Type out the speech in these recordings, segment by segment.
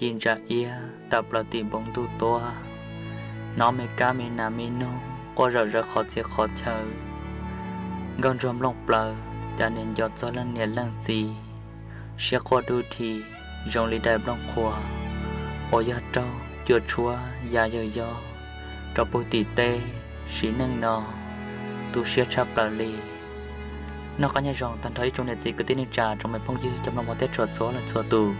li ntsa iab tawm plaws tim npoo ntuj tuaj. Hnov me kab me nas me noog quaj zom zaws qhov txhia qhov chaw. Nkauj ntsuag nplooj plaws, cas nim nco txog leej niam leej txiv, siab quaj dub dhi zoo li daim nplooj qhuav uas yog raug cua tshuab ya yawg yob rau puag tim teb. Sim neej no tu siab tshaj plaws li. Noj qab nyob zoo tag nrho ib tsoom niam txiv kwv tij neej tsa tsoom me phooj ywg cov mloog mov teb tshua txhua leej txhua tus.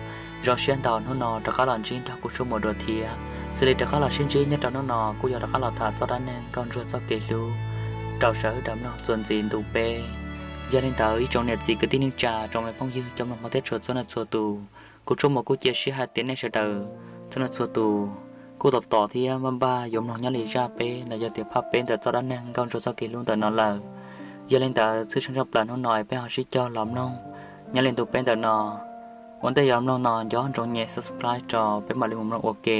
Zoo siab ntau hnub no rov qab los ntsib nrog kuv Tshuaj Muas dua thiab, xws li rov qab los sib ntsib nyob rau hnub no kuj yuav rov qab los tham txoj dab neeg Nkauj ntsuag txoj kev hlub rau sawv daws mloog txuas ntxiv ntu peb. Yog li ntawd ib tsoom niam txiv kwv tij neej tsa tsoom me phooj ywg cov mloog mov teb tshua txhua leej txhua tus, kuv Tshuaj Muas kuj cia siab hais tias nej sawv daws txhua leej txhua tus kuj tos tos thiab npaj npaj yuav mloog nyob li zaj peb los yog tias phaj peb ntawm txoj dab neeg Nkauj ntsuag txoj kev hlub ntawm no lawm. Yog li ntawd tshwj xeeb tshaj plaws hnub no es peb ho sib cog los mloog nyob li ntu peb ntawm no. Ua ntej yuav mloog no nco ntsoov nyem subscribe rau peb mam li mus mloog ua ke.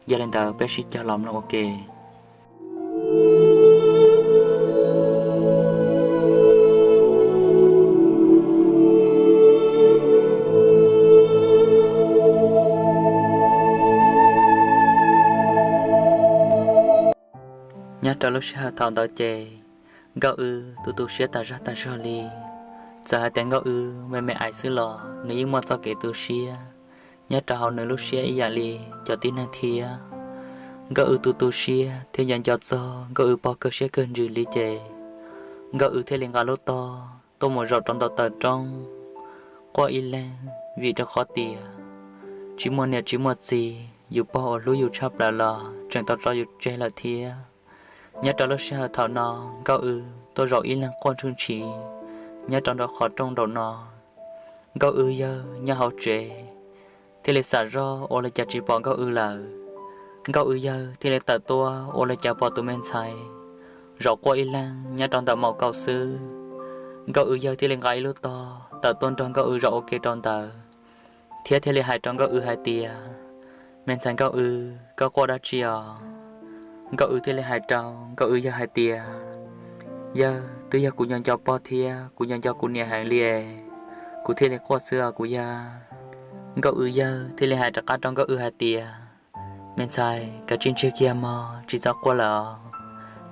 Yog li ntawd peb sib cog los mloog ua ke. Nyob rau lub sij hawm thaum ntawd ces Nkauj Wb tu tu siab tas zog tas zog li. Txawm hais tias Nkauj Wb me me ais xwb los nws yeej muaj txoj kev tu siab nyob rau hauv nws lub siab ib yam li cov tib neeg thiab. Nkauj Wb tu tu siab thiab nco nco txog Nkauj Wb pog kawg siab kawg ntsws li ces Nkauj Wb thiaj li nqa lub tog tuaj mus zaum rau ntawm taw roob quaj ib leeg, vim rau qhov tias tsis muaj niam tsis muaj txiv, yus pog uas hlub yus tshaj plaws los tseem tau tso yus tseg lawm thiab. Nyob rau lub sij hawm thaum no Nkauj Wb tuaj zaum ib leeg quaj ntshwj ntshis nyob rau nraum qhov rooj nraum no. Nkauj Wb yawg nyob hauv tsev thiaj li xam zoj ua li cas tsis pom Nkauj Wb lawm. Nkauj Wb yawg thiaj li tawm tuaj ua li cas pom tus me ntxhais zaum quaj ib leeg nyob rau ntawm maum kaum xwb. Nkauj Wb yawg thiaj li nqa ib lub tog tawm tuaj nrog Nkauj Wb zaum ua ke rau ntawd, thiab thiaj li hais rau Nkauj Wb hais tias, Me ntxhais Nkauj Wb, koj quaj dab tsi os? Nkauj Wb thiaj li hais rau Nkauj Wb yawg hais tias, Yawg, twb yog kuv nco nco pog thiab kuv nco nco kuv niam heev li es kuv thiaj li quaj xwb os kuv yawg. Nkauj Wb yawg thiaj li hais rov qab rau Nkauj Wb hais tias, Me ntxhais, kav tsij ntsiag kiag mog, tsis txhob quaj lawm os.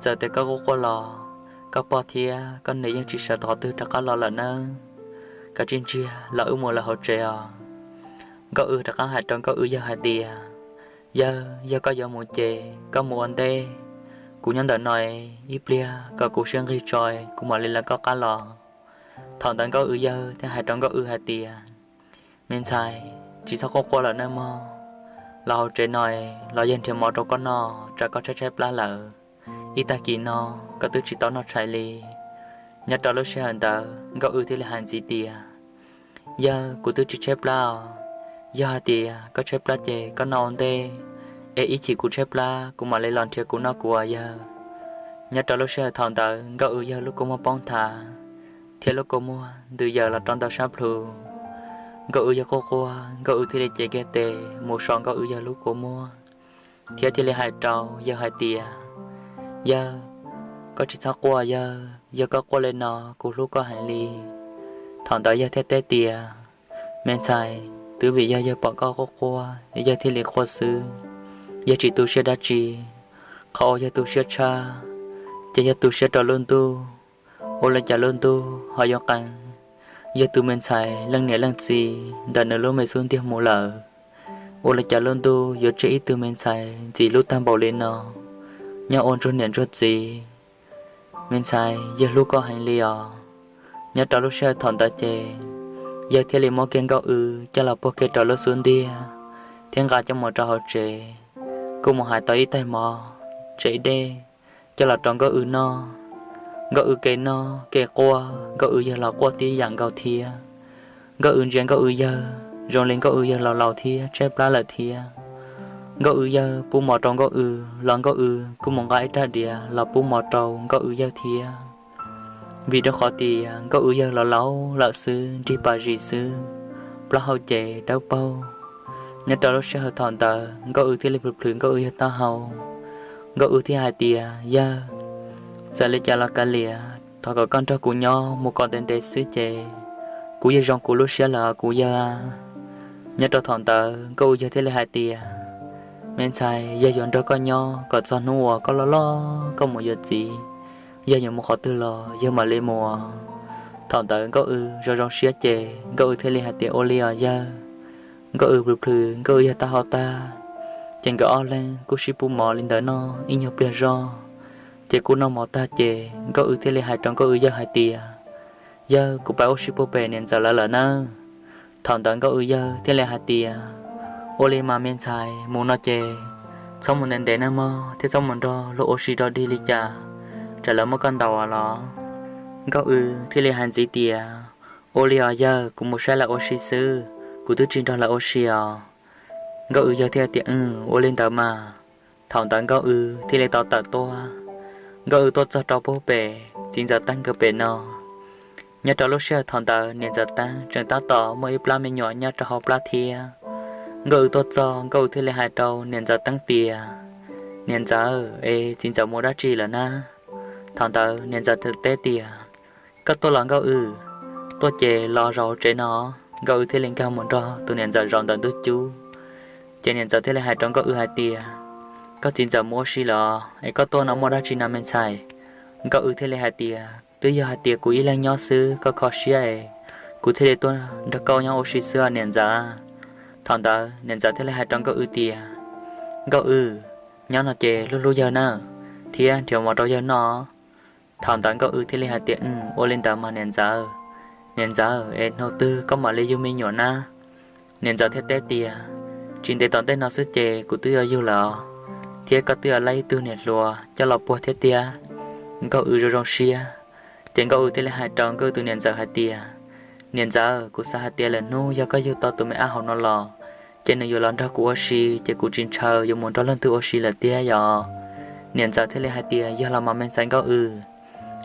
Txawm tias koj quaj quaj los koj pog thiab koj niam yeej tsis sawv tau qhov twg rov qab los lawm nawb. Kav tsij ntsiag los wb mus lawm hauv tsev os. Nkauj Wb rov qab hais rau Nkauj Wb yawg hais tias, Yawg, yog koj yuav mus ces koj mus ua ntej, kuv nyob ntawm no ib pliag kom kuv siab nqig tso kuv mam li lawv koj qab los. Thaum ntawd Nkauj Wb yawg thiaj hais rau Nkauj Wb hais tias, Me ntxhais, tsis txhob quaj quaj lawm nawb mog. Los hauv tsev no los yawg nrhiav mov rau koj noj, tsam koj tshaib tshaib plab lawm. Ib tag kis no koj twb tsis tau noj tshais li. Nyob rau lub sij hawm ntawd Nkauj Wb thiaj li hais ntxiv tias, Yawg, kuv twb tsis tshaib plab os. Yog hais tias koj tshaib plab ces koj noj ua ntej, es ib chim kuv tshaib plab kuv mam li los nrhiav kuv noj kuv ua yawg. Nyob rau lub sij hawm thaum ntawd Nkauj Wb yawg lub kua muag poob nthav thiab lub kua muag ntws yaws los rau ntawm sab plhu. Nkauj Wb yawg quaj quaj, Nkauj Wb thiaj li cev kiag tes mus so Nkauj Wb yawg lub kua muag, thiab thiaj li hais rau yawg hais tias, Yawg, koj tsis txhob quaj yawg, yog koj quaj li no kuv hlub koj heev li. Thaum ntawd yawg thiaj teb tias, Me ntxhais, twb vim yog yawg pom koj quaj quaj, yawg thiaj li quaj xwb. Yawg tsis tu siab dab tsi. Qhov uas yawg tu siab tshaj ces yog tu siab rau lub ntuj. Ua li cas lub ntuj ho yuav qee yawg tus me ntxhais leej niam leej txiv ntawm nws lub me xub ntiag mus lawm? Ua li cas lub ntuj yuav tseg ib tug me ntxhais ntxim hlub tag npaum li no nyob ua ntsuag niam ntsuag txiv? Me ntxhais, yawg hlub koj heev li os. Nyob rau lub sij hawm thaum ntawd ces yawg thiaj li muab kiag Nkauj Wb coj los puag kiag rau lub xub ntiag thiab nqa coj mus rau hauv tsev, kuj mus hais tau ib tais mov tsev dej coj los rau Nkauj Wb noj. Nkauj Wb kev noj kev quaj, Nkauj Wb yawg los quaj tib yam nkaus thiab. Nkauj Wb ntsia Nkauj Wb yawg zoo li Nkauj Wb yawg laus laus thiab tshaib plab lawm thiab. Nkauj Wb yawg pub mov rau Nkauj Wb los Nkauj Wb kuj mus nqa ib rab diav los pub mov rau Nkauj Wb yawg thiab. Vim rau qhov tias Nkauj Wb yawg laus laus lawm xwb, nrig pas zis xwb, plaub hau ces dawb paug. Nyob rau lub sij hawm thaum ntawd Nkauj Wb thiaj li plhws plhws Nkauj Wb yawg taub hau. Nkauj Wb thiaj hais tias, Yawg, txawm li cas los kav liam, thov kom koj nrog kuv nyob mus kom ntev ntev xwb ces kuv yeej zoo kuv lub siab lawm os kuv yawg. Nyob rau thaum ntawd Nkauj Wb yawg thiaj li hais tias, Me ntxhais, yawg yuav nrog koj nyob kom txog hnub uas koj loj loj koj mus yuav txiv. Yawg yuav mus qhov twg los yawg mam li mus. Thaum ntawd Nkauj Wb zoo zoo siab ces Nkauj Wb thiaj li hais tias, Ua li os yawg. Nkauj Wb plhws plhws Nkauj Wb yawg taub hau tag, ces nkawd ob leeg kuj sib pub mov li ntawd noj ib nyuag pliag zog. Ces kuj noj mov tag ces Nkauj Wb thiaj li hais rau Nkauj Wb yawg hais tias, Yawg, kuv pab ua si puag pem niam ntxawm lawv lawm nawb. Thaum ntawd Nkauj Wb yawg thiaj li hais tias, Ua li mas me ntxhais, mus no ces txhob mus ntev ntev nawb mog, thiab txhob mus nrog luag ua si rau dig li cas, tsam lawv muab koj ntaus los. Nkauj Wb thiaj li hais ntxiv tias, Ua li os yawg, kuv mus saib lawv ua si xwb, kuv twb tsis nrog lawv ua si os. Nkauj Wb yawg thiaj tias, Ua li ntawd mas. Thaum ntawd Nkauj Wb thiaj li tau tawm tuaj. Nkauj Wb tuaj txog rau puag pem txiv ntxawm Teeb nkawd pem no. Nyob rau lub sij hawm thaum ntawd niam ntxawm Teeb tseem tab tom muaj ib plab me nyuam nyob rau hauv plab thiab. Nkauj Wb tuaj txog Nkauj Wb thiaj li hais rau niam ntxawm Teeb tias, Niam ntxawm, es txiv ntxawm mus dab tsi lawm na? Thaum ntawd niam ntxawm teb tias, Koj tuaj los Nkauj Wb? Tuaj ces los zaum tsev no. Nkauj Wb thiaj li nkag mus nrog tus niam ntxawm zaum ntawm ntug cub. Ces niam ntxawm thiaj li hais rau Nkauj Wb hais tias, Koj txiv ntxawm mus ua si lawm es koj tuaj no muaj dab tsi na me ntxhais? Nkauj Wb thiaj li hais tias, Twb yog hais tias kuv ib leeg nyob xwb koj kho siab es kuv thiaj li tuaj nrog koj nyob ua si xwb niam ntxawm. Thaum ntawd niam ntxawm thiaj li hais rau Nkauj Wb tias, Nkauj Wb, nyob no ces hlub hlub yawg na, thiab nrhiav mov rau yawg noj. Thaum ntawd Nkauj Wb thiaj li hais tias, Ua li ntawd mas niam ntxawm. Niam ntxawm, es hnub twg koj mam li yug me nyuam na? Niam ntxawm thiaj teb tias, Tsis ntev tom ntej no xwb ces kuv twb yuav yug lawm os, thiab koj twb yuav laib ib tug niam hluas coj los puag thiab tiag. Nkauj Wb zoo zoo siab. Ces Nkauj Wb thiaj li hais rau Nkauj Wb tus niam ntxawm hais tias, Niam ntxawm, kuv xav hais tias lwm hnub yog koj yug tau tus me ab hauv no los, ces nws yuav los nrog kuv ua si, ces kuv tsis ntshaw yuav mus nrog leej twg ua si lawm tiag yom. Niam ntxawm thiaj li hais tias, Yog los mas me ntxhais Nkauj Wb,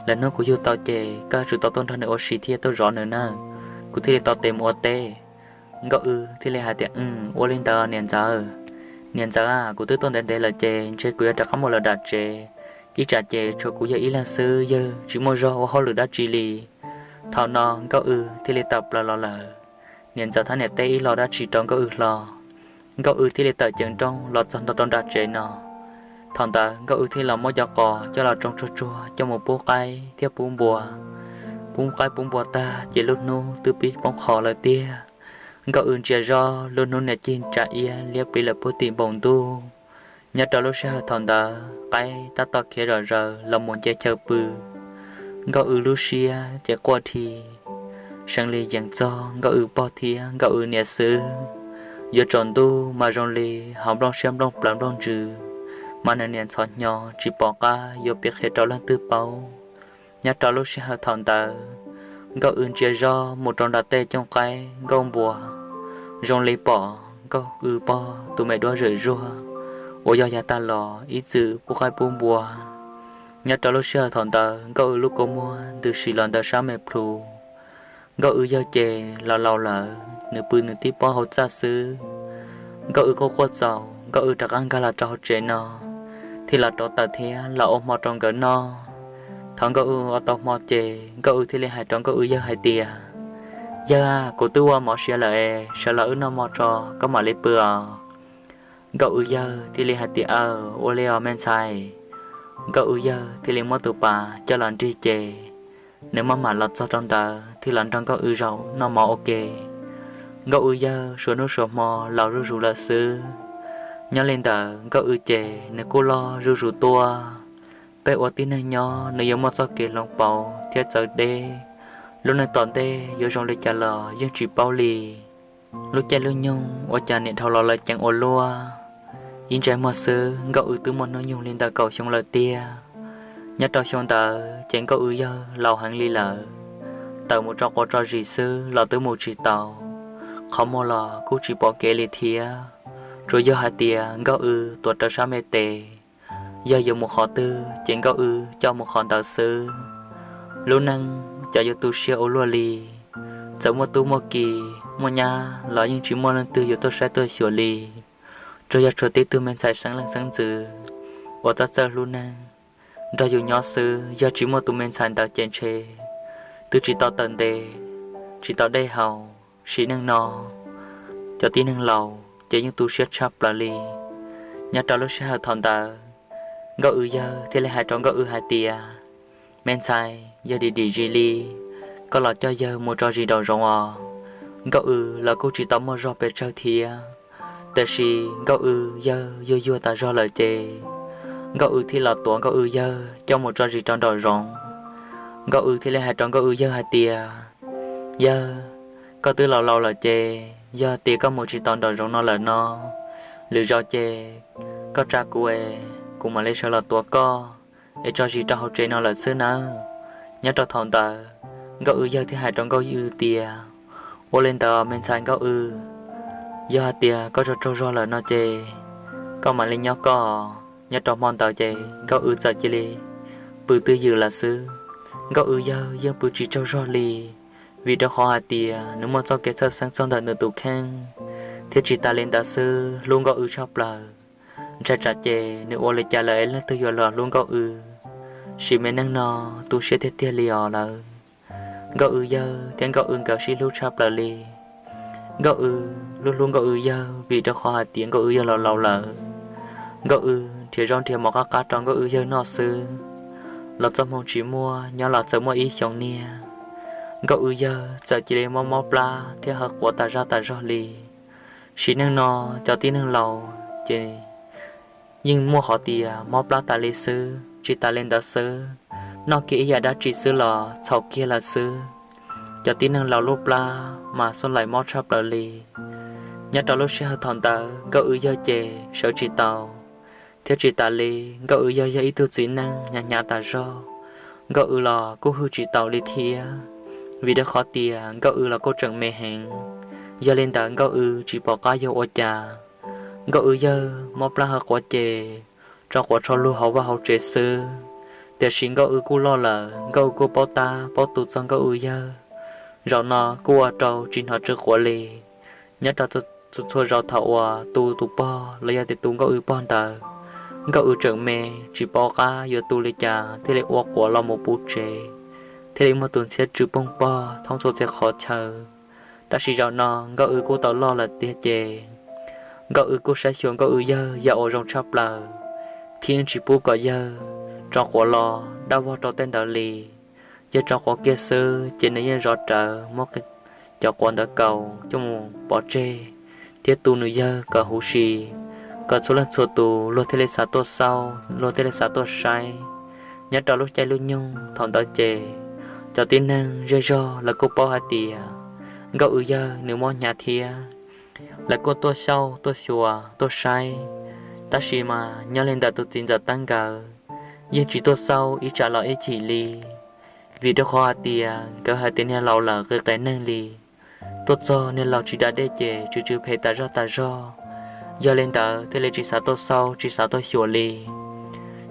lwm hnub kuv yug tau ces koj yuav tsum tau tuaj nrog nws ua si thiab tuaj zov nws na, kuv thiaj li tau tes mus ua teb. Nkauj Wb thiaj li hais tias, Ua li ntawd niam ntxawm. Niam ntxawm, kuv twb tuaj ntev ntev lawm ces ntshe kuv yuav rov qab mus lawm nram tsev. Ib tsam ces tshuav kuv yawg ib leeg xwb, yawg tsis muaj zog ua hauj lwm dab tsi li. Thaum no Nkauj Wb thiaj li tawm plaws los lawm. Niam ntxawm thiab niam teb ib los dab tsi rau Nkauj Wb hlo. Nkauj Wb thiaj li tawm ceev nrooj los txog ntua rau nram tsev no. Thaum ntawd Nkauj Wb thiaj los muab cov qos coj los tsoo tsuag tsuag coj mus pub qaib thiab pub npua. Pub qaib pub npua tag ces lub hnub twb pib poob qho lawm tiag. Nkauj Wb ntsia zoj lub hnub niam cig ntsa iab liab pliv lawm puag tim npoo ntuj. Nyob rau lub sij hawm thaum ntawd qaib tab tom khiav zom zaws los mus nce chaw pw. Nkauj Wb lub siab ces quaj dhi. Seev li yees txog Nkauj Wb pog thiab Nkauj Wb niam xwb. Yuav tsaus ntuj mas zoo li hauv nplooj siab nplooj plawv nplooj ntsws, mas nws niam ntxhov hnyo tsis pom qab yuav piav qhia rau leej twg paub. Nyob rau lub sij hawm thaum ntawd, Nkauj Wb ntsia zoj mus rau nram tej cooj qaib nkuaj npua, zoo li pom Nkauj Wb pog tus me duab zwm zuag uas yog yav tag los ib txwm pub qaib pub npua. Nyob rau lub sij hawm thaum ntawd Nkauj Wb lub kua muag ntws sim los ntawm sab me plhu. Nkauj Wb yawg ces laus laus lawm, nws pw nws tib pob hauv txaj xwb. Nkauj Wb quaj quaj txaus, Nkauj Wb rov qab nkag los rau hauv tsev no, thiaj los rauv taws thiab los ua hmo rau nkawd noj. Thaum Nkauj Wb ua tau hmo ces Nkauj Wb thiaj li hais rau Nkauj Wb yawg hais tias, Yawg, kuv twb ua mov siav lawm es sawv los wb noj hmo tso koj mam li pw os. Nkauj Wb yawg thiaj li hais tias, Aw, ua li os me ntxhais. Nkauj Wb yawg thiaj li muab tus pas coj los nrig ces nws maj mam los txog rau ntawd thiaj los nrog Nkauj Wb zaum noj mov ua ke. Nkauj Wb yawg suav hnub suav hmo laus zuj zus lawm xwb. Nyob li ntawd Nkauj Wb ces nws kuj loj zuj zus tuaj. Peb ua tib neeg nyob nws yuav muaj txoj kev hloov pauv thiab txawv deb. Lub neej tom ntej yuav zoo li cas los yeej tsis paub li. Lub caij lub nyoog ua cas niam dhau los lawv ceev ua luaj. Ib ntsais muag xwb Nkauj Wb twb muaj hnub nyoog li ntawm kaum xyoo lawm tiag. Nyob rau xyoo ntawd ces Nkauj Wb yawg laus heev li lawm, tawm mus tso quav tso zis xwb los twb mus tsis tau, qhov muag los kuj tsis pom kev li thiab. Tsuas yog hais tias Nkauj Wb tuav rawv sab me tes, yog yuav mus qhov twg ces Nkauj Wb coj mus qhov ntawd xwb. Lub neej cov yuav tu siab ua luaj li, txawm muaj tub muaj ki, muaj nyab los yeej tsis muaj leej twg yuav tuaj saib tuaj xyuas li. Tsuas yog tshuav tib tug me ntxhais xeeb leej xeeb ntxwv uas txawj txawj hlub neeg nrog yus nyob xwb, yog tsis muaj tus me ntxhais ntawd ces ntshe twb tsis tau taw nte, tsis tau dej haus, sim neej no cov tib neeg laus ces yeej tu siab tshaj plaws li. Nyob rau lub sij hawm thaum ntawd, Nkauj Wb yawg thiaj li hais rau Nkauj Wb hais tias, Me ntxhais, yog dim dim zis li, koj los coj yawg mus tso zis nraum zoov os. Nkauj Wb los kuj tsis tau muaj zog pes tsawg thiab, tiam sis Nkauj Wb yawg yuag yuag tas zog lawm ces Nkauj Wb thiaj los tuav Nkauj Wb yawg coj mus tso zis rau nraum zoov. Nkauj Wb thiaj li hais rau Nkauj Wb yawg hais tias, Yawg, koj twb laus laus lawm ces yog tias koj mus tsis tau nraum zoov no lawm no, lwm zaus ces koj tsa kuv es kuv mam li sawv los tuav koj es tso zis rau hauv tsev no lawm xwb nawb. Nyob rau thaum ntawd, Nkauj Wb yawg thiaj hais rau Nkauj Wb tias, Ua li ntawd me ntxhais Nkauj Wb, yog hais tias koj tsaug tsaug zog lawm no ces koj mam li nyob koj. Nyob rau hmo ntawd ces Nkauj Wb txawm cia li pw twj ywm lawm xwb. Nkauj Wb yawg yeej pw tsis tsaug zog li, vim rau qhov hais tias nws muaj txoj kev txhawj xeeb txog ntawm nws tus kheej, thiab tsis tas li ntawd xwb hlub Nkauj Wb tshaj plaws. Ntshai tsam ces nws ua li cas lawm es leej twg yuav los hlub Nkauj Wb, sim me neej no tu siab tiag tiag li os lawm. Nkauj Wb yawg thiab Nkauj Wb nkawd sib hlub tshaj plaws li. Nkauj Wb hlub hlub Nkauj Wb yawg vim rau qhov hais tias Nkauj Wb yawg laus laus lawm. Nkauj Wb nrhiav zaub nrhiav mov qab qab rau Nkauj Wb yawg noj xwb. Los txoj hmoo tsis muaj, nyob los txawm muaj ib xyoos niag, Nkauj Wb yawg txawm cia li mob mob plab thiab haw quav tas zaj tas zog li. Sim neej no cov tib neeg laus ces yeej muaj qhov tias mob plab tas li xwb, tsis tas li ntawd xwb, noj kiag ib yam dab tsi xwb los txhaum kiag lawm xwb. Cov tib neeg laus lub plab mas xuj laim mob tshaj plaws li. Nyob rau lub sij hawm thaum ntawd Nkauj Wb yawg ces sawv tsis tau, thiab tsis tas li Nkauj Wb yawg yog ib tug txiv neej hnyav hnyav tas zog, Nkauj Wb los kuj hwj tsis tau li thiab, vim rau qhov tias Nkauj Wb los kuj tseem me heev. Yog li ntawd Nkauj Wb tsis pom qab yuav ua cas. Nkauj Wb yawg mob plab haw quav ces tso quav tsho lug hauv vaj hauv tsev xwb. Tiam sis Nkauj Wb kuj loj lawm, Nkauj Wb kuj paub tab paub tus txog Nkauj Wb yawg, zaum no kuj ua rau tsis hnov tsw quav li. Nyob rau txhua txhua zaus thaum uas tu tus pog los yog tias tu Nkauj Wb pog ntawd, Nkauj Wb tseem me tsis paub qab yuav tu li cas thiaj li ua quav los mus puv tsev, thiaj li muaj tus ntxhiab tsw poog pog thoob txhua txhia qhov chaw. Tab sis zaum no Nkauj Wb kuj tau loj lawm tiag ces Nkauj Wb kuj saib xyuas Nkauj Wb yawg yam uas zoo tshaj plaws, thiab tsis pub kom yawg tso quav los dab vog rau tej ntawd li. Yawg tso quav kiag xwb ces nws yeej zov rawv muab cov quav ntawd kaus coj mus pov tseg, thiab tu nws yawg kom huv si, kom txhua leej txhua tus luag thiaj li xav tuaj xauj, luag thiaj li xav tuaj saib. Nyob rau lub caij lub nyoog thaum ntawd ces cov tib neeg zej zog lawv kuj paub hais tias Nkauj Wb yawg nws mob hnyav thiab, lawv kuj tuaj xauj tuaj xyuas tuaj saib. Tab sis mas nyob li ntawm tus txiv ntxawm Teeb nkawd yeej tsis tuaj xauj ib tsam los ib chim li, vim rau qhov hais tias nkawd hais tias niag laus lawm qias qias neeg li, tuaj txog niag laus tsis da dej ces tsw tsw phem tas zog tas zog. Yog li ntawd thiaj li tsis xav tuaj xauj tsis xav tuaj xyuas li.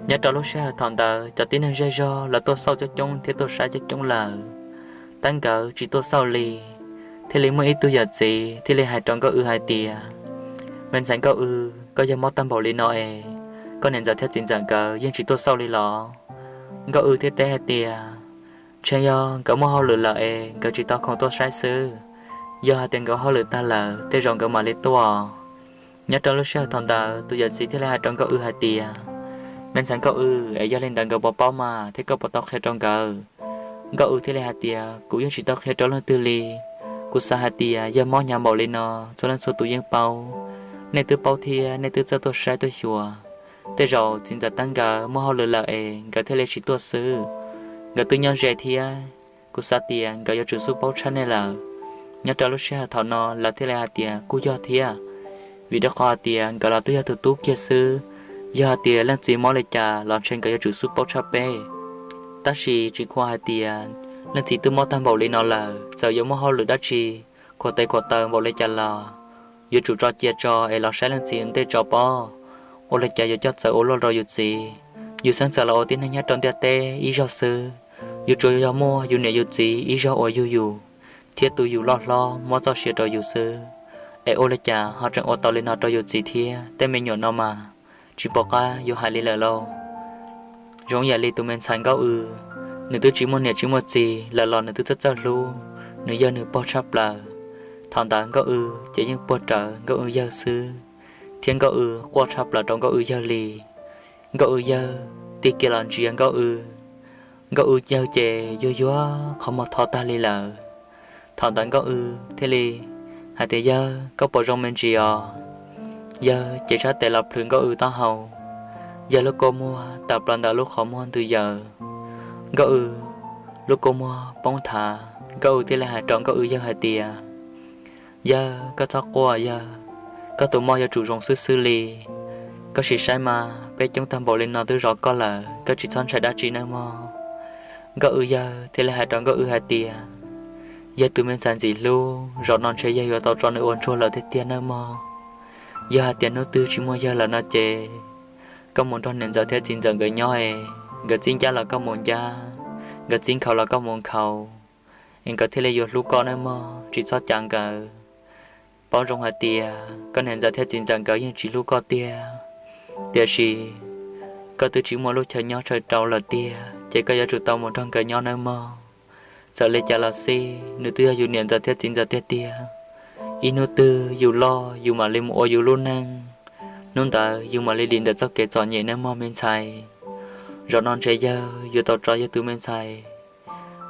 Nyob rau lub sij hawm thaum ntawd cov tib neeg zej zog lawv tuaj xauj coob coob thiab tuaj saib coob coob lawm, Teeb nkawd tsis tuaj xauj li. Thiaj li muaj ib tug yawm txiv thiaj li hais rau Nkauj Wb hais tias, Me ntxhais Nkauj Wb, koj yog mob tag npaum li no es koj niam ntxawm thiab txiv ntxawm nkawd yeej tsis tuaj xauj li los? Nkauj Wb thiaj teb hais tias, Ntshe yog nkawd muaj hauj lwm lawm es nkawd tsis tau khoom tuaj saib xwb. Yog hais tias nkawd hauj lwm tag lawm tej zaum nkawd mam li tuaj. Nyob rau lub sij hawm thaum ntawd tus yawm txiv thiaj li hais rau Nkauj Wb hais tias, Me ntxhais Nkauj Wb, es yog li ntawd nkawd puas paub mas thiab koj puas tau qhia rau nkawd? Nkauj Wb thiaj li hais tias, Kuv yeej tsis tau qhia rau leej twg li. Kuv xav hais tias yog mob hnyav npaum li no txhua leej txhua tus yeej paub. Nej twb paub thiab nej twb txawj tuaj saib tuaj xyuas. Tej zaum txiv ntxawm Teeb nkawd muaj hauj lwm lawm es nkawd thiaj li tsis tuaj xwb. Nkawd twb nyob ze thiab, kuv xav tias nkawd yuav tsum xub paub tshaj nej lawm. Nyob rau lub sij hawm thaum no lawv thiaj li hais tias, Kuj yog thiab, vim rau qhov hais tias nkawd los twb yog tus tub kiag xwb. Yog hais tias leej txiv mob li cas los ntshe nkawd yuav tsum xub paub tshaj peb. Tab sis tsis khuam hais tias leej txiv twb mob tag npaum li no lawm, txawm yuav muaj hauj lwm dab tsi khuam tes khuam taw npaum li cas los yuav tsum tso cia tso es los saib leej txiv ntej tso pob. Ua li cas yuav coj txawv ua luaj rau yus txiv? Yus xeeb txawm los ua tib neeg nyob rau ntiaj teb ib zaug xwb, yus tsuas yog muaj yus niam yus txiv ib zaug uas yug yus thiab tu yus loj hlob muab txoj sia rau yus xwb, es ua li cas ho tseem ua tau li no rau yus txiv thiab? Tej me nyuam no mas tsis pom qab yuav hais li lawm lauj. Zoo yam li tus me ntxhais Nkauj Wb, nws twb tsis muaj niam tsis muaj txiv lawm los nws twb txawj txawj hlub nws yawg nws pog tshaj plaws. Thaum ntawd Nkauj Ws ces yeej puag rawv Nkauj Ws yawg xwb, thiab Nkauj Ws quaj tshaj plaws rau Nkauj Ws yawg li. Nkauj Ws yawg tig kiag los ntsia Nkauj Ws, Nkauj Ws yawg ces yuag yuag qhov muag tho tag li lawm. Thaum ntawd Nkauj Ws thiaj li hais tias, Yawg, koj puas zoo me ntsis os? Yawg ces sab tes los plhws Nkauj Ws taub hau, yawg lub kua muag tawm plaws ntawm lub qhov muag ntws yaws. Nkauj Ws lub kua muag poob thav, Nkauj Ws thiaj li hais rau Nkauj Ws yawg hais tias, Yawg, koj txhob quaj yawg, koj tus mob yuav tsum zoo xwb xwb li. Koj sim saib mas peb coob tag npaum li no twb zov koj lawm, koj tsis txhob ntshai dab tsi nawb mog. Nkauj Ws yawg thiaj li hais rau Nkauj Ws hais tias, Yawg tus me ntxhais ntxim hlub, zaum no ntshe yawg yuav tau tso nws ua ntsuag lawm tiag tiag nawb mog. Yog hais tias hnub twg tsis muaj yawg lawm no ces koj mus nrog niam ntxawm thiab txiv ntxawm nkawd nyob es nkawd txib ncab los koj mus ncab, nkawd txib nkhaus los koj mus nkhaus, es nkawd thiaj li yuav hlub koj nawb mog, tsis txhob cav nkawd. Paub zoo hais tias koj niam ntxawm thiab txiv ntxawm nkawd yeej tsis hlub koj tiag, tiam sis koj twb tsis muaj lub chaw nyob chaw rau lawm tiag ces koj yuav tsum tau mus nrog nkawd nyob nawb mog. Txawm li cas los xij nws twb yog yus niam ntxawm thiab txiv ntxawm tiag tiag. Ib hnub twg yus loj yus mam li mus ua yus lub neej, hnub ntawd yus mam li dim ntawm txoj kev txom nyem nawb mog me ntxhais. Zaum no ntshe yawg yuav tau tso yawg tus me ntxhais.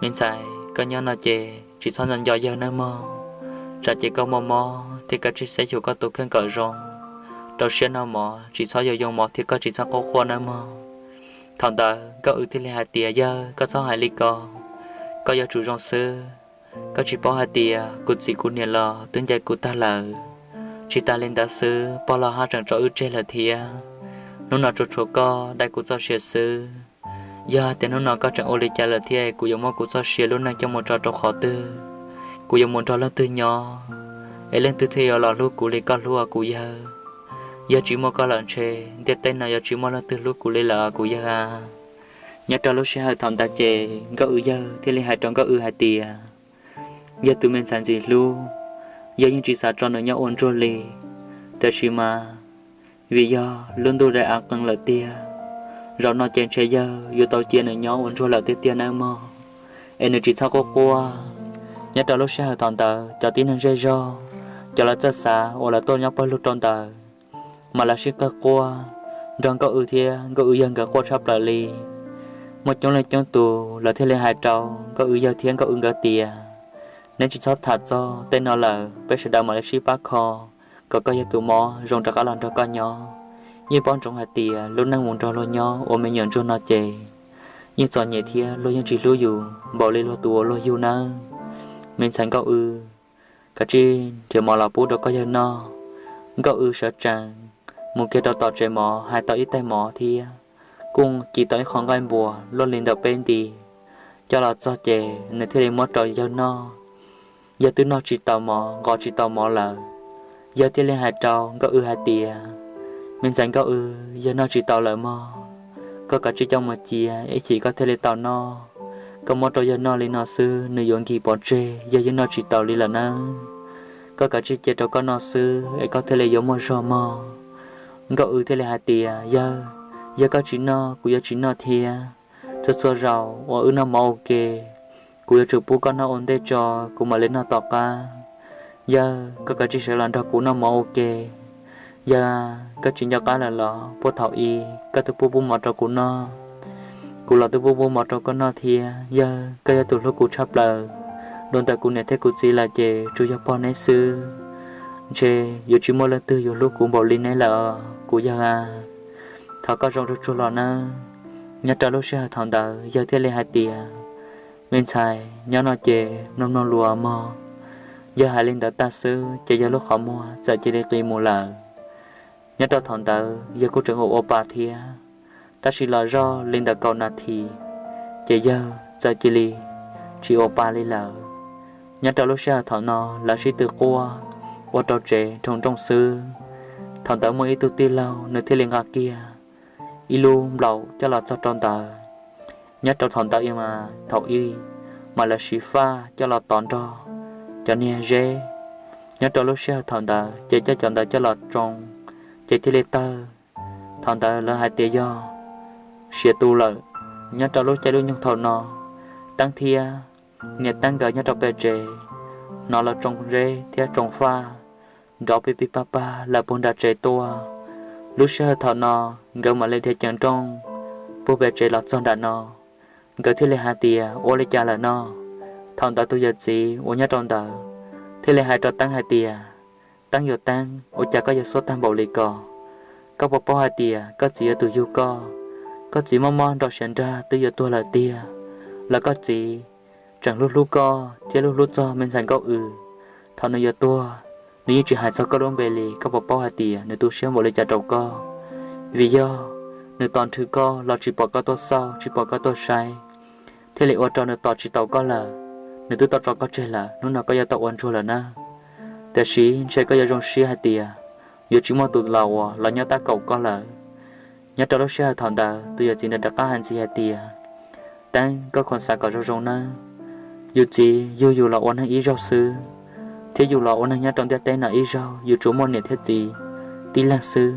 Me ntxhais, koj nyob no ces tsis txhob nco nco yawg nawb mog, tsam ces koj muaj mob thiab kav tsij saib xyuas koj tus kheej kom zoo, rau siab noj mov, tsis txhob yuav yoo mov thiab koj tsis txhob quaj quaj nawb mog. Thaum ntawd Nkauj Ws thiaj li hais tias, Yawg, koj txhob hais li ko, koj yuav tsum zoo xwb. Koj tsis paub hais tias kuv txiv kuv niam los twb ncaim kuv tag lawm, tsis tas li ntawd xwb pog los haj tseem tso wb tseg lawm thiab. Hnub no tsuas tshuav koj dai kuv txoj sia xwb. Yog hais tias hnub no koj tseem ua li cas lawm thiab kuv yuav muab kuv txoj sia lub neej coj mus tso rau qhov twg? Kuv yuav mus nrog leej twg nyob, es leej twg thiaj yuav los hlub kuv li koj hlub kuv yawg? Yog tsis muaj koj lawm ntshe ntiaj teb no yuav tsis muaj leej twg hlub kuv li lawm kuv yawg a. Nyob rau lub sij hawm thaum ntawd ces Nkauj Ws yawg thiaj li hais rau Nkauj Ws hais tias, Yawg tus me ntxhais ntxim hlub, yawg yeej tsis xav tso nws nyob ua ntsuag li, tiam sis mas vim yog lub ntuj dai av qees lawm tiag, zaum no ces ntshe yawg yuav tau cia nws nyob ua ntsuag lawm tiag tiag nawb mog, es nws tsis txhob quaj quaj. Nyob rau lub sij hawm thaum ntawd cov tib neeg zej zog, cov lawv txawj xav uas lawv tuaj nyob pawg lug rau ntawd, mas lawv sib qawg quaj nrog Nkauj Ws thiab Nkauj Ws yawg nkawd quaj tshaj plaws li. Muaj coob leej coob tus lawv thiaj li hais rau Nkauj Ws yawg thiab Nkauj Ws nkawd tias, Neb tsis txhob tham txog tej no lawm, peb sawv daws mam li sib pab kho kom koj yawg tus mob zoo rov qab los nrog koj nyob. Yeej paub ntsoov hais tias lub neej mus nrog luag nyob ua me nyuam ntsuag no ces yeej txom nyem thiab luag yeej tsis hlub yus npaum li luag tus uas luag yug nawb. Me ntxhais Nkauj Ws, kav tsij nrhiav mov los pub rau koj yawg noj. Nkauj Ws sawv tsees mus kiag rau tom tsev mov hais tau ib tais mov thiab kuj ci tau ib qho nqaij npuas luaj li ntawm peb nti coj los txog ces nws thiaj li muab rau yawg noj. Yawg twb noj tsis tau mov, nqos tsis tau mov lawm. Yawg thiaj li hais rau Nkauj Ws hais tias, Me ntxhais Nkauj Ws, yawg noj tsis tau lawm mog. Koj kav tsij coj mus cia, ib chim koj thiaj li tau noj. Koj muab rau yawg noj li no xwb nws yuav nkig pov tseg, yawg yeej noj tsis taus li lawm nawb. Koj kav tsij cia rau koj noj xwb es koj thiaj li yuav muaj zog mog. Nkauj Ws thiaj li hais tias, Yawg, yog koj tsis noj kuv yuav tsis noj thiab. Txhua txhua zaus uas wb noj mov ua ke, kuv yuav tsum pub koj noj ua ntej tso, kuv mam li noj tom qab. Yawg, koj kav tsij sawv los nrog kuv noj mov ua ke. Yawg, koj tsis nco qab lawm los? Puag thaum i koj twb pub pub mov rau kuv noj, kuv los twb pub pub mov rau koj noj thiab. Yawg, koj yog tus hlub kuv tshaj plaws, dua ntawm kuv niam thiab kuv txiv lawm ces tsuas yog pog neb xwb. Ntshe yuav tsis muaj leej twg yuav hlub kuv npaum li neb lawm kuv yawg a. Thov koj zoo tsuag tsuag los nawb. Nyob rau lub sij hawm thaum ntawd yawg thiaj li hais tias, Me ntxhais, nyob no ces mloog mloog lus mog. Yawg hais li ntawd tag xwb ces yawg lub qhov muag txawm cia li qis mus lawm. Nyob rau thaum ntawd yawg kuj tseem ua ua pa thiab, tab sis los zoj li ntawm kaum nas this ces yawg txawm cia li tsis ua pa li lawm. Nyob rau lub sij hawm thaum no lawv sib tw quaj ua rau tsev nroo nrooj xwb. Thaum ntawd muaj ib tug tij laug nws thiaj li nqa kiag ib lub nplaum coj los txog rau ntawd. Nyob rau thaum ntawd mas thaum ub mas lawv siv faj coj los tov nrog cov niag zeb. Nyob rau lub sij hawm thaum ntawd ces coj cov ntawd coj los tsoo ces thiaj li tawg. Thaum ntawd lawv hais tias yog siav tu lawm. Nyob rau lub caij lub nyoog thaum no, Teeb thiab niam Teeb nkawd nyob rau pem tsev hnov lawv tsoo zeb thiab tsoo faj nrov pig pig pag pag lawm puag nram tsev tuaj. Lub sij hawm thaum no nkawd mam li dhia ceev nrooj puag pem tsev los txog nram no. Nkawd thiaj li hais tias, Ua li cas lawm no? Thaum ntawd tus yawm txiv uas nyob rau ntawd thiaj li hais rau Teeb hais tias, Teeb, yuav Teeb, ua cas koj yuav xuab tag npaum li ko? Koj puas paub hais tias koj txiv yog tus yug koj? Koj txiv mob mob nrog siav nrag twb yuav tuag lawm tiag, los koj txiv tseem hlub hlub koj thiab hlub hlub txog me ntxhais Nkauj W. Thaum nws yuav tuag, nws yeej tsis hais txog koj lub npe li. Koj puas paub hais tias nws tu siab npaum li cas rau koj? Vim yog nws tos nrhw koj los tsis pom koj tuaj xauj, tsis pom koj tuaj saib, thiaj li ua rau nws tos tsis tau koj lawm. Nws twb tau tso koj tseg lawm, hnub no koj yuav tau ua ntsuag lawm nawb. Tiam sis ntshe koj yuav zoo siab hais tias yuav tsis muaj tus laus uas los nyob tab kaum koj lawm. Nyob rau lub sij hawm thaum ntawd tus yawm txiv ntawd rov qab hais ntxiv hais tias, Teeb, koj khoom xav kom zoo zoo nawb. Yus txiv yug yus los ua neeg ib zaug xwb, thiab yus los ua neeg nyob rau ntiaj teb no ib zaug yus tsuas muaj niam thiab txiv tib leeg xwb,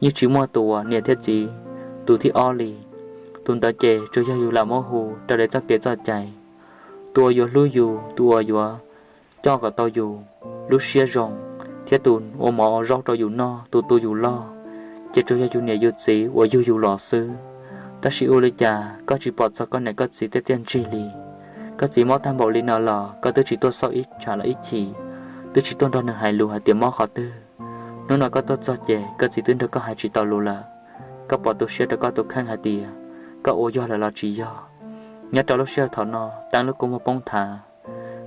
yeej tsis muaj tus uas niam thiab txiv tus thib ob li. Tus ntawd ces tsuas yog yus lam muab hu raws li txoj kev txoj cai. Tus uas yuav hlub yus, tus uas yuav coj kom tau yus lub siab zoo, thiab tus ua mov ua zaub rau yus noj, tus tu yus loj, ces tsuas yog yus niam yus txiv uas yug yus los xwb. Tab sis ua li cas koj tsis pom txog koj niam koj txiv tej txiaj ntsig li? Koj txiv mob tag npaum li no los koj twb tsis tuaj xauj ib tsham los ib chim, twb tsis tuaj nrog nws hais lus hais tias mob qhov twg. Hnub no koj tuaj txog ces koj txiv twb nrog koj hais tsis tau lus lawm. Koj puas tu siab rau koj tus kheej hais tias koj ua yog lawm los tsis yog? Nyob rau lub sij hawm thaum no Teeb lub kua muag poob thav,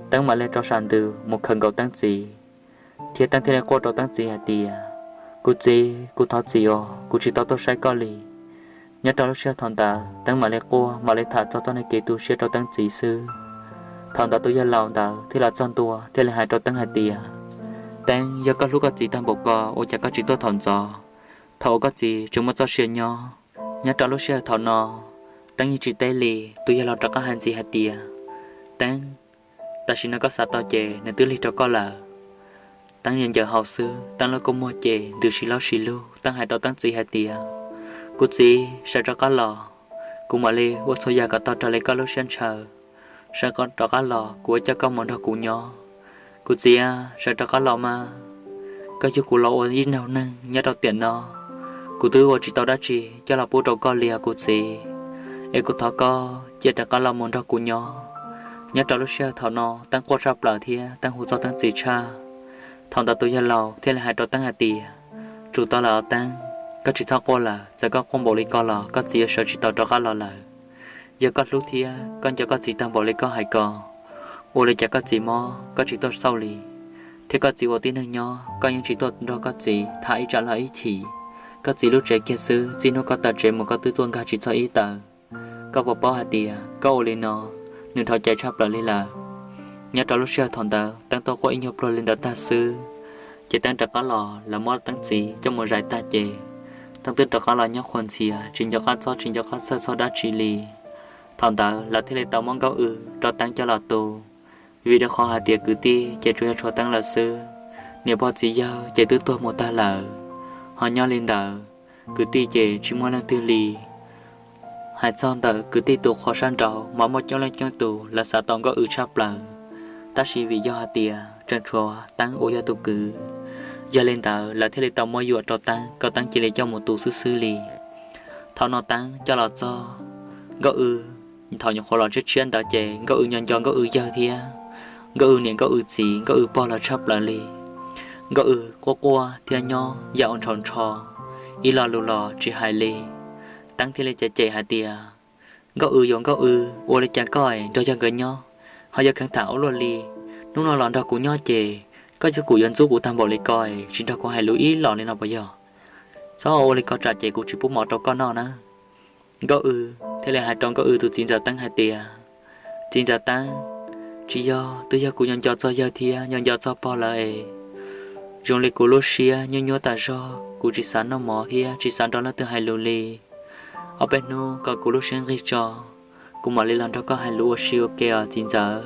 Teeb mam li rov sam ntws mus khawm nkaus Teeb txiv, thiab Teeb thiaj li quaj rau Teeb txiv hais tias, Kuv txiv, kuv thov txiv os, kuv tsis tau tuaj saib koj li. Nyob rau lub sij hawm thaum ntawd Teeb mam li quaj mam li tham txog txoj kev tu siab rau Teeb txiv xwb. Thaum ntawd tus yawg laus ntawd thiaj los txog ntua thiaj li hais rau Teeb hais tias, Teeb, yog koj hlub koj txiv tag npaum ko ua cas koj tsis tuaj thaum ntxov, thaum uas koj txiv tseem muaj txoj sia nyob? Nyob rau lub sij hawm thaum no Teeb yeej tsis teb li. Tus yawg laus rov qab hais ntxiv hais tias, Teeb, tam sim no koj xav tau ces nws twb lig rau koj lawm. Teeb ncaws ncaws hau xwb, Teeb lub kua muag ces ntws si laub si lug. Teeb hais rau Teeb txiv hais tias, Kuv txiv, sawv rov qab los, kuv mam li ua txhua yam kom tau raws li koj lub siab ntshaw. Sawv rov qab los, kuv yuav coj koj mus nrog kuv nyob. Kuv txiv, sawv rov qab los mas, koj yug kuv los ua ib zaug neeg nyob rau tiam no, kuv twb ua tsis tau dab tsi coj los pub rau koj li os kuv txiv, es kuv thov koj cia rov qab los mus nrog kuv nyob. Nyob rau lub sij hawm thaum no Teeb quaj tshaj plaws thiab Teeb hu txog Teeb txiv tshaj. Thaum ntawd tus yawg laus thiaj li hais rau Teeb hais tias, Tsum tau lawm os Teeb, koj tsis txhob quaj lawm, txawm koj quaj npaum li ko los koj txiv yuav sawv tsis tau rov qab los lawm. Yog koj hlub thiab koj nco koj txiv tag npaum li koj hais ko, ua li cas koj txiv mob koj tsis tuaj xauj li, thiab koj txiv ua tib neeg nyob koj yeej tsis tuaj nrog koj txiv tham ib tsam los ib chim. Koj txiv lub tsev kiag xwb, txij hnub koj tawm tsev mus koj twb tuaj nkag tsis txog ib taw. Koj puas paub hais tias koj ua li no, nws dhau cai tshaj plaws li lawm. Nyob rau lub sij hawm thaum ntawd Teeb tuaj quaj ib nyuag pliag li ntawd tag xwb, ces Teeb rov qab los, lawv muab Teeb txiv coj mus zais tag ces Teeb twb rov qab los nyob qhuas ntxhias, tsis nco qab txob tsis nco qab txhawj txog dab tsi li. Thaum ntawd lawv thiaj li tau muab Nkauj W rau Teeb coj los tu, vim rau qhov hais tias kwv tij ces tsuas yog tshuav Teeb lawm xwb, niam pog txiv yawg ces twb tuag mus tag lawm. Ho nyob li ntawd, kwv tij ces tsis muaj leej twg li. Hais txog ntawm kwv tij tus qhua sab nraud mas muaj coob leej coob tus lawv xav tau Nkauj W tshaj plaws, tab sis vim yog hais tias tseem tshuav Teeb uas yog tus kwv, yog li ntawd lawv thiaj li tau muab yuam rau Teeb kom Teeb cia li coj mus tu xwb xwb li. Thaum no Teeb coj los txog, Nkauj W thaum nyuam qhuav los tshiab tshiab ntawd ces Nkauj W nco nco Nkauj W yawg thiab Nkauj W niam Nkauj W txiv Nkauj W pog lawv tshaj plaws li. Nkauj W quaj quaj thiab nyob yam ua ntshaus ntsho, ib lo lus los tsis hais li. Teeb thiaj li cem cem hais tias, Nkauj W, yuav Nkauj W, ua li cas koj es nrog yawg nkawd nyob ho yuav kheev tham ua luaj li? Hnub no los nrog kuv nyob ces koj yog kuv yuav ntxub kuv tag npaum li ko es tsis nrog kuv hais lus ib los li no puas yog? Txhob ua li ko tsam ces kuv tsis pub mov rau koj noj na. Nkauj W thiaj li hais rau Nkauj W tus txiv ntxawm Teeb hais tias, Txiv ntxawm Teeb, tsis yog, twb yog kuv nco nco txog yawg thiab nco nco txog pog lawv es zoo li kuv lub siab nyuaj nyuaj tas zog, kuv tsis xav noj mov thiab tsis xav nrog leej twg hais lus li. Ob peb hnub kom kuv lub siab nqig tso, kuv mam li los nrog koj hais lus ua si ua ke os txiv ntxawm.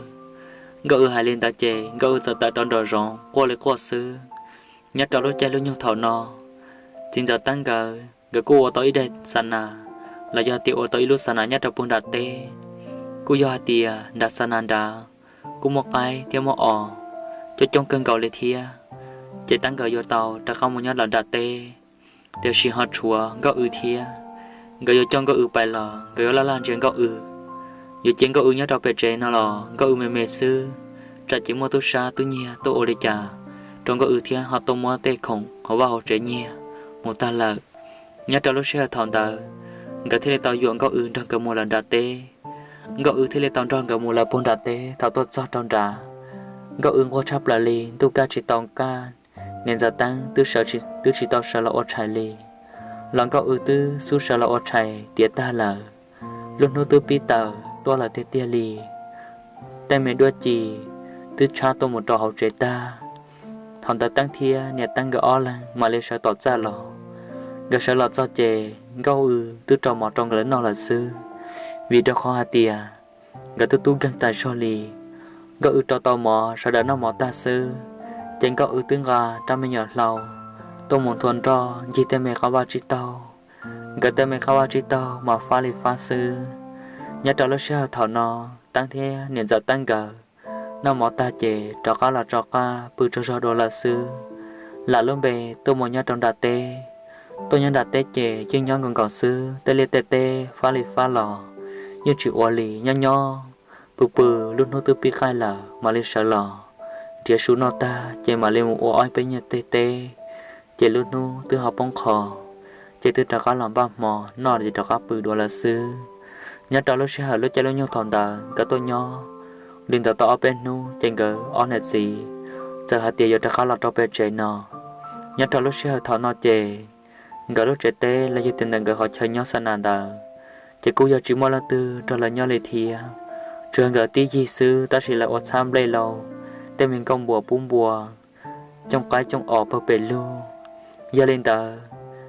Nkauj W hais li ntawd ces Nkauj W txawm tawm rov nraum zoov quaj li quaj xwb. Nyob rau lub caij lub nyoog thaum no, txiv ntxawm Teeb nkawd, nkawd kuj ua tau ib daim xa nas, los yog tias ua tau ib lub xa nas nyob rau puag nram teb. Kuj yog hais tias nram xa nas nrad kuj muaj qaib thiab muaj os. coob coob kawg nkaus li thiab. Ces tab nkawd yuav tau rov qab mus nyob lawm nram teb, tiam sis ho tshuav Nkauj W thiab. Nkawd yuav coj Nkauj W pais los nkawd yuav laj laj ntsia Nkauj W. Yuav cia Nkauj W nyob rau pem tsev no los Nkauj W me me xwb, tsam ces muaj tub sab tub nyiag tuaj ua li cas rau Nkauj W thiab ho tuaj muab tej khoom hauv vaj hauv tsev nyiag mus tag lawm. Nyob rau lub sij hawm thaum ntawd, nkawd thiaj li tau yuam Nkauj W nrog nkawd mus lawm nram teb. Nkauj W thiaj li tau nrog nkawd mus lawm puag nram teb. Thaum tuaj txog rau nrad, Nkauj W nquag tshaj plaws li, ntuj kaj tsis tau kaj, niam ntxawm Teeb twb sawv tsis, twb tsis tau sawv los ua tshais li, los Nkauj W twb xub sawv los ua tshais tiav tag lawm. Lub hnub twb pib tawm tuaj lawm tiag tiag li. Tej me duab ci twb tshab tuaj mus rau hauv tsev tag. Thaum ntawd Teeb thiab niam Teeb nkawd ob leeg mam li sawv tom txaj los. Nkawd sawv los txog ces Nkauj W twb rau mov rau nkawd noj lawm xwb, vim rau qhov hais tias nkawd twb tub nkeeg tas zog li. Nkauj W rau tau mov, sawv daws noj mov tag xwb, ces Nkauj W twb nqa rab me nyuam hlau tuaj mus nthua nroj ncig tej me qab vaj tsib taug. Nkawd tej me qab vaj tsib taug mas fab li fab xwb. Nyob rau lub sij hawm thaum no, Teeb thiab niam ntxawm Teeb nkawd noj mov tag ces rov qab los rov qab pw tsaug zog dua lawm xwb. Lam lub npe tuaj mus nyob rau nram teb, tuaj nyob nram teb ces yeej nyob nkaus nkaus xwb, tej liaj tej teb fab li fab los yeej tsis ua li, nyob nyob pw pw, lub hnub twb pib qaij lawm mam li sawv los nrhiav su noj tag ces mam li mus ua ob peb nyuag tej teb, ces lub hnub twb ho poob qho, ces twb rov qab los npaj hmo noj ces rov qab pw dua lawm xwb. Nyob rau lub sij hawm lub caij lub nyoog thaum ntawd nkawd tuaj nyob li ntawd tau ob peb hnub ces nkawd ob niam txiv txawm hais tias yuav rov qab los rau pem tsev no. Nyob rau lub sij hawm thaum no ces nkawd lub tsev teb los yog tias ntawm nkawd qhov chaw nyob xa nas ntawd ces kuj yog tsis muaj leej twg nrog lawv nyob li thiab, tsuas yog nkawd tib yig xwb, tab sis lawv ua txhab nplej lauj, tej me nkuaj npua pub npua, cooj qaib cooj os pawg pes lug. Yog li ntawd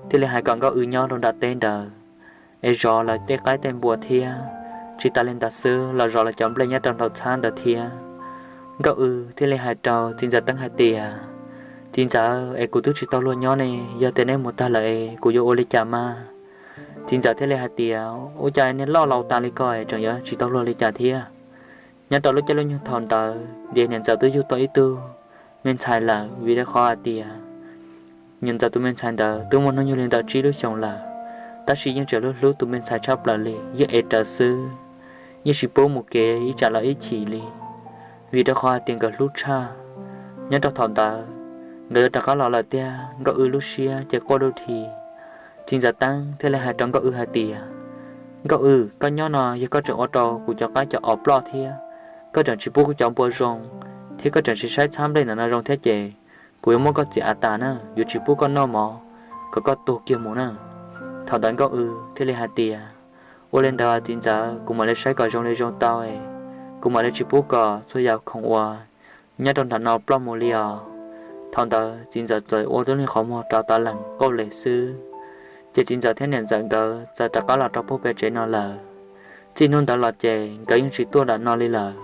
thiaj li hais kom Nkauj W nyob rau nram teb ntawd es zov lawv tej qaib tej npua thiab. Tsis tas li ntawd xwb los zov lawv cov nplej nyob rau hauv txhab ntawd thiab. Nkauj W thiaj li hais rau txiv ntxawm Teeb hais tias, Txiv ntxawm, es kuv twb tsis tau luag nyob ne, yog tias neb mus tag lawm es kuv yuav ua li cas mas? Txiv ntxawm thiaj li hais tias, Ua cas niag loj laus tas li ko es tseem yuav tsis tau luag li cas thiab? Nyob rau lub caij lub nyoog thaum ntawd ces niam ntxawm twb yug tau ib tug me ntxhais lawm, vim rau qhov hais tias niam ntxawm tus me ntxhais ntawd twb muaj hnub nyoog li ntawm tsib lub xyoos lawm, tab sis yeej tseem hlub hlub tus me ntxhais tshaj plaws li, yeej ev rawv xwb, yeej tsis pub mus kev ib tsam los ib chim li, vim rau qhov hais tias nkawd hlub tshaj. Nyob rau thaum ntawd nkawd yuav rov qab los lawm tiag, Nkauj W lub siab ces quaj dub dhi. Txiv ntxawm Teeb thiaj li hais rau Nkauj W hais tias, Nkauj W, koj nyob no yog koj tseem ua rau kuv cov qaib cov os ploj thiab, koj tseem tsis pub kuv cov npua zoo, thiab koj tseem tsis saib txhab nplej ntawm no zoo thiab ces kuv yuav muab koj txiav av tas na, yuav tsis pub koj noj mov, kom koj tuag kiag mus na. Thaum ntawd Nkauj W thiaj li hais tias, Ua li ntawd txiv ntxawm, kuv mam li saib kom zoo li zoo tau, kuv mam li tsis pub kom txhua yam khoom uas nyob rau nram no ploj mus li os. Thaum ntawd txiv ntxawm txawm ua tib lub qhov muag rov tav lees qauj les xwb. Ces txiv ntxawm thiab niam ntxawm nkawd txawm rov qab los rau puag pem tsev no lawm. Txij hnub ntawd los ces nkawd yeej tsis tuaj nram no li lawm.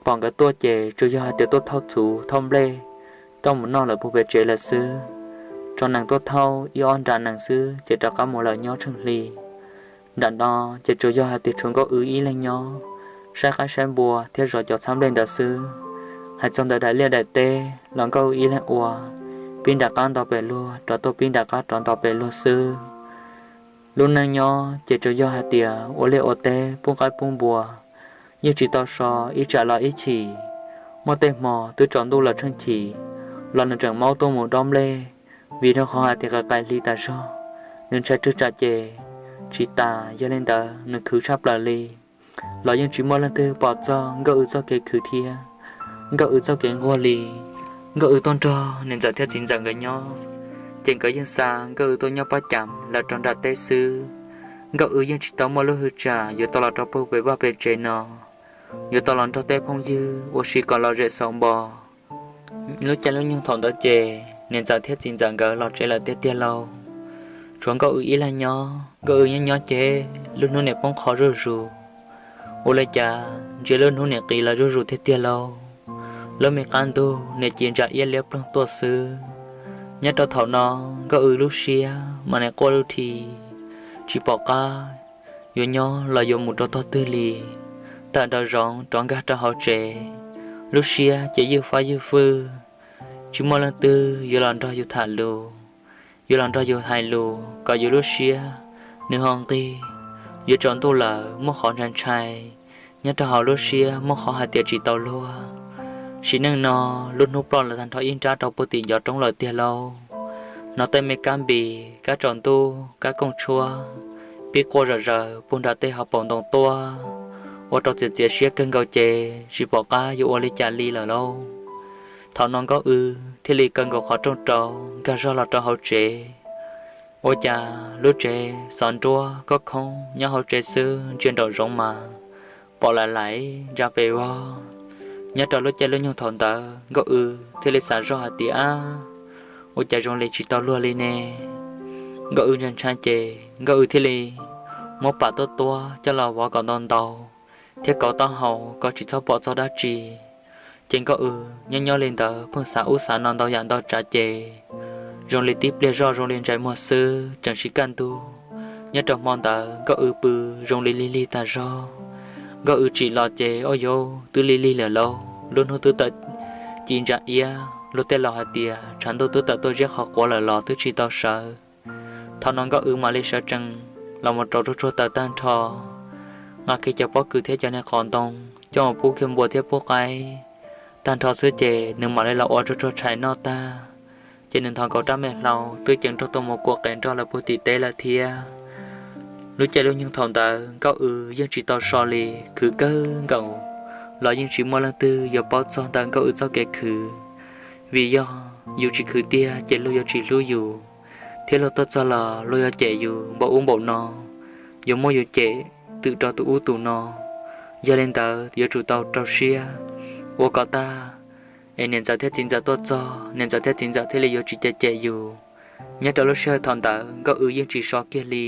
Pom nkawd tuaj ces tsuas yog hais tias tuaj thauj txhuv thauj nplej coj mus noj lawm puag pem tsev lawm xwb. Tso nees tuaj thauj ib ob nra nees xwb ces rov qab mus lawm nyob tsheej hli. Nram no ces tsuas yog hais tias tshuav Nkauj W ib leeg nyob, saib qaib saib npua thiab zov cov txhab nplej ntawd xwb. Hais txog ntawm daim liaj daim teb los Nkauj W ib leeg ua, pib nram qab nto pem luag rov tuaj, pib nram qab rov nto pem luag xwb. Lub neej nyob ces tsuas yog hais tias ua liaj ua teb pub qaib pub npua, yeej tsis tau so ib tsam los ib chim. Muaj tej hmo twb tsaus ntuj los tsheej chim los nws tseem maub tuaj mus dob nplej, vim rau qhov hais tias qaim qaim hli tas zog, nws ntshai tsam ces tsis tas. Yog li ntawd nws khwv tshaj plaws li, los yeej tsis muaj leej twg pom txog Nkauj W txoj kev khwv thiab Nkauj W txoj kev nquag li. Nkauj W tuaj nrog niam ntxawm thiab txiv ntxawm nkawd nyob, ces nkawd yeej xa Nkauj W tuaj nyob pab cam lawm rau nram teb xwb. Nkauj W yeej tsis tau muaj lub hwj tsam yuav tau los rau puag pem vaj pem tsev no, yuav tau los nrog tej phooj ywg ua si kom lom zem xaus npo. Lub caij lub nyoog thaum ntawd ces niam ntxawm thiab txiv ntxawm nkawd los tsev lawm tiag tiag lauj. Tshuav Nkauj W ib leeg nyob, Nkauj W nyob nyob ces lub hnub nim poob qho zuj zus, ua li cas ntsia lub hnub nim qis los zuj zus tiag tiag lauj. Lub me qab ntug nim ci ntsa iab liab ploog tuaj xwb. Nyob rau thaum no Nkauj W lub siab mas nim quaj dub dhi, tsis pom qab yuav nyob los yuav mus rau tog twg li. Tawm nraum zoov rov nkag rau hauv tsev, Lub siab ces ywj fab ywj fwj, tsis muaj leej twg yuav los nrog yus tham lus, yuav los nrog yus hais lus kom yus lub siab nws ho nqig, yuav tsaus ntuj lawm muaj qhov ntshai ntshai nyob rau hauv lub siab, muaj qhov hais tias tsis tau luag. Sim neej no lub hnub ploj lawm tag nrho ib nrab rau puag tim ncov roob lawm tiag lauj. No tej me kab npis, kab tsaus ntuj, kab kooj tshuab, pib quaj zom zaws puag nram tej hauv paus ntoo tuaj, ua rau txiav txiav siab kawg nkaus ces tsis pom qab yuav ua li cas li lawm lauj. Thaum no Nkauj W thiaj li kaw nkaus qhov rooj rau nkag zog los rau hauv tsev. Ua cas lub tsev xov nruab khoob khoob nyob hauv tsev xwb, ntsia nraum zoov mas pom lais lais ntsa pes vog. Nyob rau lub caij lub nyoog thaum ntawd Nkauj W thiaj li xav zoj hais tias, ab, ua cas zoo li tsis tau luag li ne? Nkauj W ntshai ntshai ces Nkauj W thiaj li muab pam tuab tuab coj los vov kom ntau ntau thiab kauv taub hau kom tsis txhob pom txog dab tsi. Ces Nkauj W nyob nyob li ntawd pheej xav ub xav no ntau yam ntau tsav ces zoo li tib pliag zoj zoo li ntsais muag xwb tseem siv kaj ntug. Nyob rau hmo ntawd Nkauj W pw zoo li lig lig tag zog. Nkauj W tsim los ces ua yuav twb lig lig lawm lauj, lub hnub twb tawm ci ntsa iab, luag tej laus hais tias tshav ntuj twb tawm tuaj ziab qhov quav lawm los twb tsis tau sawv. Thaum no Nkauj W mam li sawv tsees los mus rau ruag tsuag taws tag nrho, nqa kiag cov pob kws thiab cov niag qos ntoo coj mus pub kiag npua thiab pub qaib tag nrho xwb ces nws mam li los ua ruag tsuag tshais noj tag, ces nws nthos nkaus rab me hlau twb ceev nrog tuaj mus kuam qe nrog lawv puag tim teb lawm thiab. Lub caij lub nyoog thaum ntawd Nkauj W yeej tsis tau so li, khwv kawg nkaus los yeej tsis muaj leej twg yuav paub txog ntawm Nkauj W txoj kev khwv, vim yog yus tsis khwv tiag ces luag yuav tsis hlub yus, thiab luag tuaj txog los luag yuav cem yus npaum ub npaum no, yuav muab yus cem twm rau tus ub tus no. Yog li ntawd yuav tsum tau rau siab ua kom tag, es niam ntxawm thiab txiv ntxawm tuaj txog niam ntxawm thiab txiv ntxawm thiaj li yuav tsis cem cem yus. Nyob rau lub sij hawm thaum ntawd Nkauj W yeej tsis so kiag li.